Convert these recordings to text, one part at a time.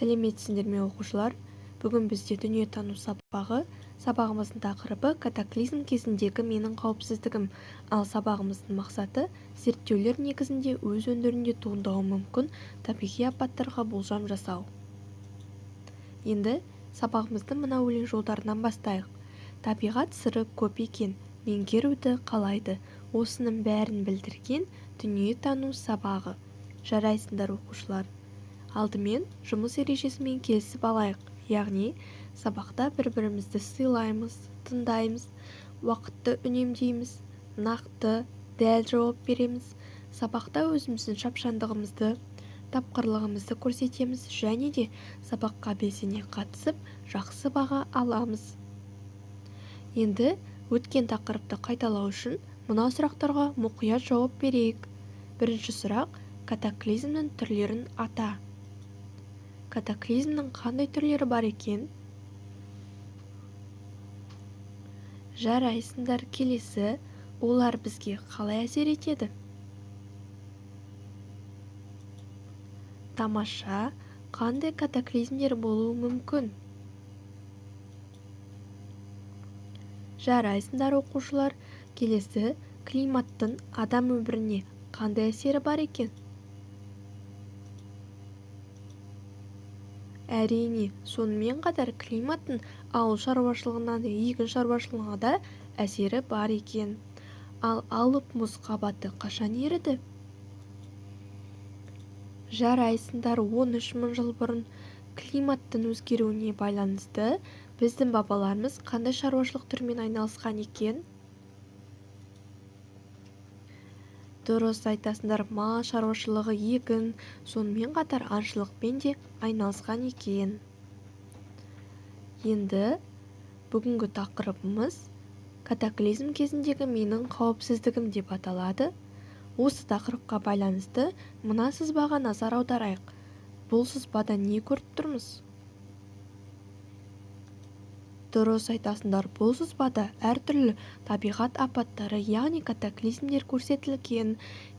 Сәлеметсіңдер ме, оқушылар! Бүгін бізде дүниетану сабағы. Сабағымыздың тақырыбы катаклизм кезіндегі менің қауіпсіздігім. Ал сабағымыздың мақсаты зерттеулер негізінде өз өңірінде туындауы мүмкін табиғи апаттарға болжам жасау. Енді сабағымызды мына өлең жолдарынан бастайық. Табиғат сыры көп екен, меңгеруді қалайды. Осының бәрін білдірген дүниетану сабағы. Жарайсыңдар, оқушылар! Алдымен жұмыс ережесімен келісіп алайық. Яғни, сабақта бір-бірімізді сыйлаймыз, тыңдаймыз, уақытты үнемдейміз, нақты, дәл жауап береміз. Сабақта өзіміздің шапшаңдығымызды, тапқырлығымызды көрсетеміз және де сабаққа белсене қатысып, жақсы баға аламыз. Енді өткен тақырыпты қайталау үшін мына сұрақтарға мұқият жауап берейік. Бірінші сұрақ катаклизмнің түрлерін ата. Катаклизмнің қандай түрлері бар екен? Жарайсыңдар, келесі, олар бізге қалай әсер етеді? Тамаша, қандай катаклизмдер болуы мүмкін? Жарайсыңдар, оқушылар, келесі, климаттың адам өміріне қандай әсері бар екен? Әрине, сонымен қатар климаттың ауыл шаруашылығына да, егін шаруашылығына да әсері бар екен. Ал алып мұз қабаты қашан еріді? Жарайсыңдар, 13 мың жыл бұрын. Климаттың өзгеруіне байланысты біздің бабаларымыз қандай шаруашылық түрімен айналысқан екен? Дұрыс айтасыңдар, мал шаруашылығы, егін, сонымен қатар аңшылықпен де айналысқан екен. Енді бүгінгі тақырыбымыз катаклизм кезіндегі менің қауіпсіздігім деп аталады. Осы тақырыпқа байланысты мына сызбаға назар аударайық. Бұл сызбада не көріп тұрмыз? Дұрыс айтасыңдар, бұл сызбада әртүрлі табиғат апаттары, яғни катаклизмдер көрсетілген.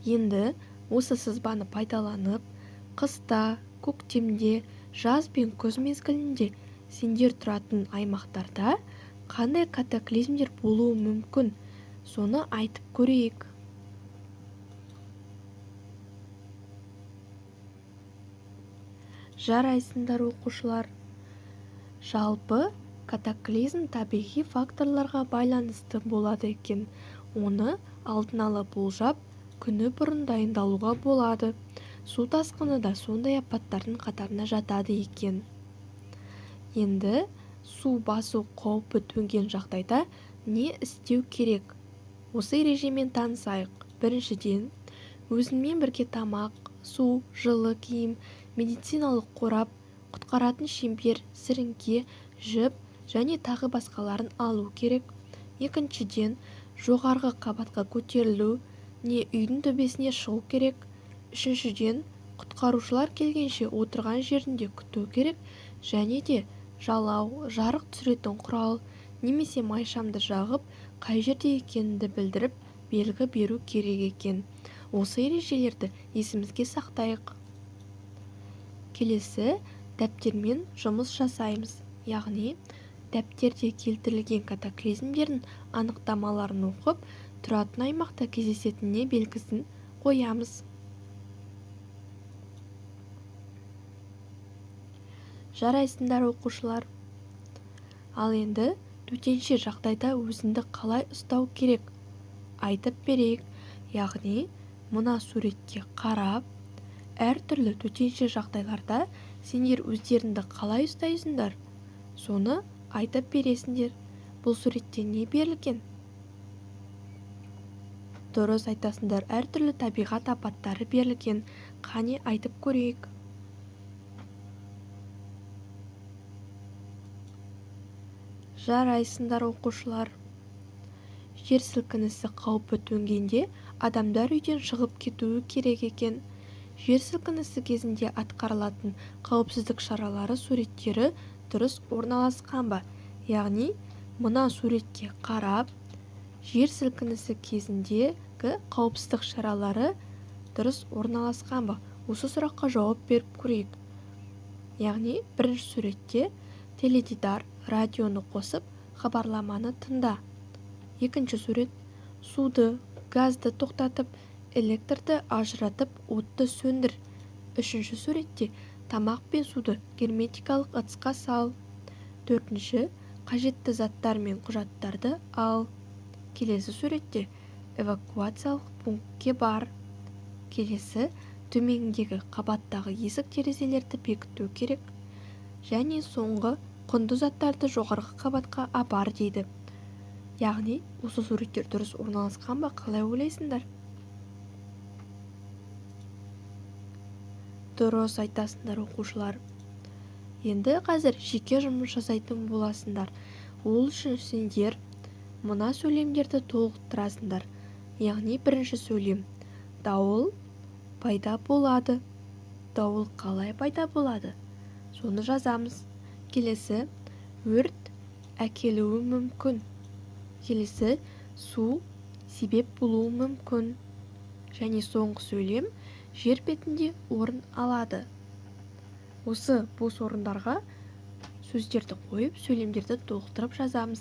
Енді осы сызбаны пайдаланып, қыста, көктемде, жаз бен күз мезгілінде сендер тұратын аймақтарда қандай катаклизмдер болуы мүмкін, соны айтып көрейік. Жарайсыңдар, оқушылар! Жалпы, катаклизм табиғи факторларға байланысты болады екен. Оны алдын ала болжап, күні бұрын дайындалуға болады. Су тасқыны да сондай апаттардың қатарына жатады екен. Енді су басу қаупі төнген жағдайда не істеу керек? Осы ережемен танысайық. Біріншіден, өзіңмен бірге тамақ, су, жылы киім, медициналық қорап, құтқаратын шеңбер, сіріңке, жіп және тағы басқаларын алу керек. Екіншіден, жоғарғы қабатқа көтерілу, не үйдің төбесіне шығу керек. Үшіншіден, құтқарушылар келгенше отырған жерінде күту керек және де жалау, жарық түсіретін құрал немесе майшамды жағып, қай жерде екеніңді білдіріп, белгі беру керек екен. Осы ережелерді есімізге сақтайық. Келесі дәптермен жұмыс жасаймыз. Яғни, дәптерде келтірілген катаклизмдердің анықтамаларын оқып, тұратын аймақта кездесетініне белгісін қоямыз. Жарайсыңдар, оқушылар! Ал енді төтенше жағдайда өзіңді қалай ұстау керек? Айтып берейік. Яғни, мына суретке қарап, әртүрлі төтенше жағдайларда сендер өздеріңді қалай ұстайсыңдар? Соны айтып бересіңдер. Бұл суретте не берілген? Дұрыс айтасыңдар, әртүрлі табиғат апаттары берілген. Қане, айтып көрейік. Жарайсыңдар, оқушылар! Жер сілкінісі қаупі төнгенде адамдар үйден шығып кетуі керек екен. Жер сілкінісі кезінде атқарылатын қауіпсіздік шаралары суреттері дұрыс орналасқан ба? Яғни, мына суретке қарап, жер сілкінісі кезіндегі қауіпсіздік шаралары дұрыс орналасқан ба? Осы сұраққа жауап беріп көрейік. Яғни бірінші суретте теледидар, радионы қосып, хабарламаны тыңда. Екінші сурет суды, газды тоқтатып, электрді ажыратып, отты сөндір. Үшінші суретте тамақ пен суды герметикалық ыдысқа сал. Төртінші, қажетті заттар мен құжаттарды ал. Келесі суретте эвакуациялық пунктке бар. Келесі төмендегі қабаттағы есік терезелерді бекіту керек. Және соңғы құнды заттарды жоғарғы қабатқа апар дейді. Яғни осы суреттер дұрыс орналасқан ба, қалай ойлайсыңдар? Дұрыс айтасыңдар, оқушылар. Енді қазір жеке жұмыс жасайтын боласыңдар. Ол үшін сендер мына сөйлемдерді толықтырасыңдар. Яғни бірінші сөйлем дауыл пайда болады. Дауыл қалай пайда болады? Соны жазамыз. Келесі өрт әкелуі мүмкін. Келесі су себеп болуы мүмкін. Және соңғы сөйлем жер бетінде орын алады. Осы бос орындарға сөздерді қойып, сөйлемдерді толықтырып жазамыз.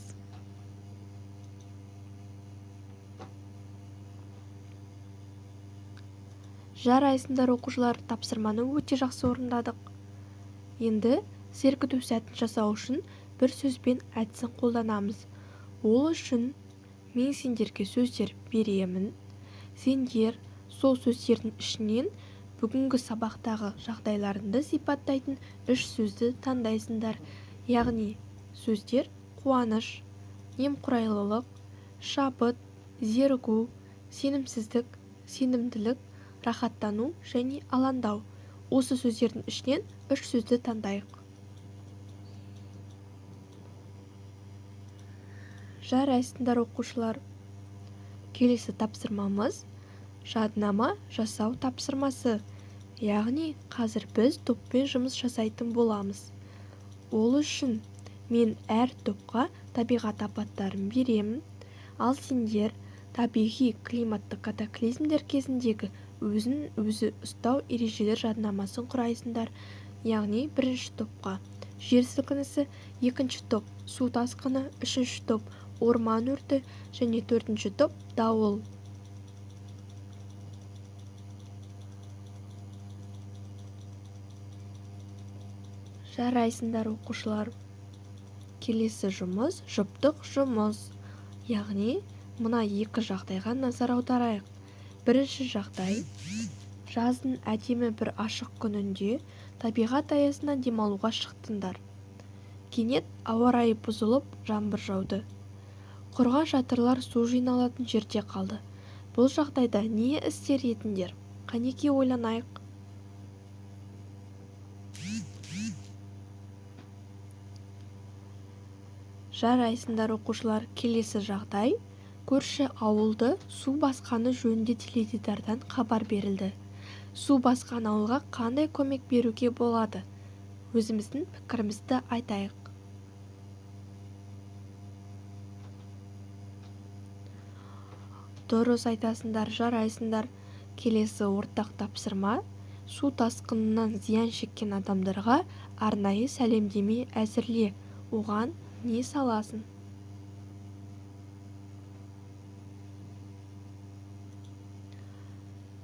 Жарайсыңдар, оқушылар, тапсырманы өте жақсы орындадық. Енді сергіту сәтін жасау үшін бір сөзбен әдісін қолданамыз. Ол үшін мен сендерге сөздер беремін. Сендер сол сөздердің ішінен бүгінгі сабақтағы жағдайларыңды сипаттайтын үш сөзді таңдайсыңдар. Яғни сөздер қуаныш, немқұрайлылық, шабыт, зерігу, сенімсіздік, сенімділік, рахаттану және алаңдау. Осы сөздердің ішінен үш сөзді таңдайық. Жарайсыңдар, оқушылар. Келесі тапсырмамыз жаднама жасау тапсырмасы. Яғни қазір біз топпен жұмыс жасайтын боламыз. Ол үшін мен әр топқа табиғат апаттарын беремін, ал сендер табиғи климаттық катаклизмдер кезіндегі өзін өзі ұстау ережелер жаднамасын құрайсыңдар. Яғни бірінші топқа жер сілкінісі, екінші топ су тасқыны, үшінші топ орман өрті және төртінші топ дауыл. Жарайсыңдар, оқушылар. Келесі жұмыс жұптық жұмыс. Яғни мына екі жағдайға назар аударайық. Бірінші жағдай жаздың әдемі бір ашық күнінде табиғат аясына демалуға шықтыңдар. Кенет ауа райы бұзылып, жаңбыр жауды. Құрған шатырлар су жиналатын жерде қалды. Бұл жағдайда не істер едіңдер? Қанеки ойланайық. Жарайсыңдар, оқушылар. Келесі жағдай көрші ауылды су басқаны жөнінде теледидардан хабар берілді. Су басқан ауылға қандай көмек беруге болады? Өзіміздің пікірімізді айтайық. Дұрыс айтасыңдар, жарайсыңдар. Келесі ортақ тапсырма су тасқынынан зиян шеккен адамдарға арнайы сәлемдеме әзірле. Оған не саласың?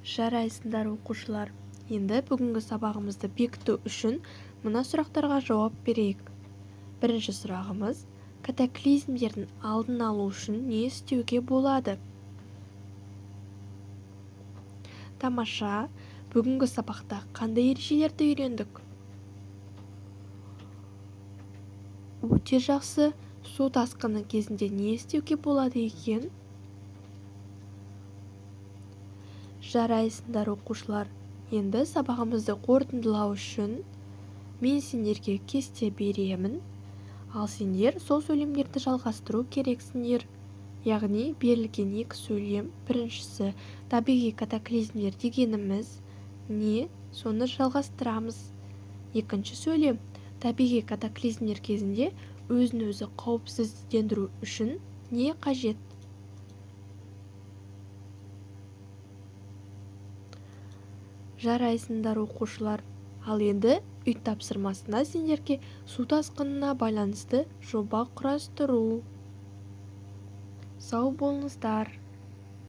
Жарайсыңдар, оқушылар. Енді бүгінгі сабағымызды бекіту үшін мына сұрақтарға жауап берейік. Бірінші сұрағымыз катаклизмдердің алдын алу үшін не істеуге болады? Тамаша, бүгінгі сабақта қандай ережелерді үйрендік? Өте жақсы, су тасқыны кезінде не істеуге болады екен? Жарайсыңдар, оқушылар. Енді сабағымызды қорытындылау үшін мен сендерге кесте беремін, ал сендер сол сөйлемдерді жалғастыру керексіңдер. Яғни берілген екі сөйлем, біріншісі табиғи катаклизмдер дегеніміз не, соны жалғастырамыз. Екінші сөйлем табиғи катаклизмдер кезінде өзін-өзі қауіпсіздендіру үшін не қажет? Жарайсыңдар, оқушылар. Ал енді үй тапсырмасына сендерге су тасқынына байланысты жоба құрастыру. Сау болыңыздар.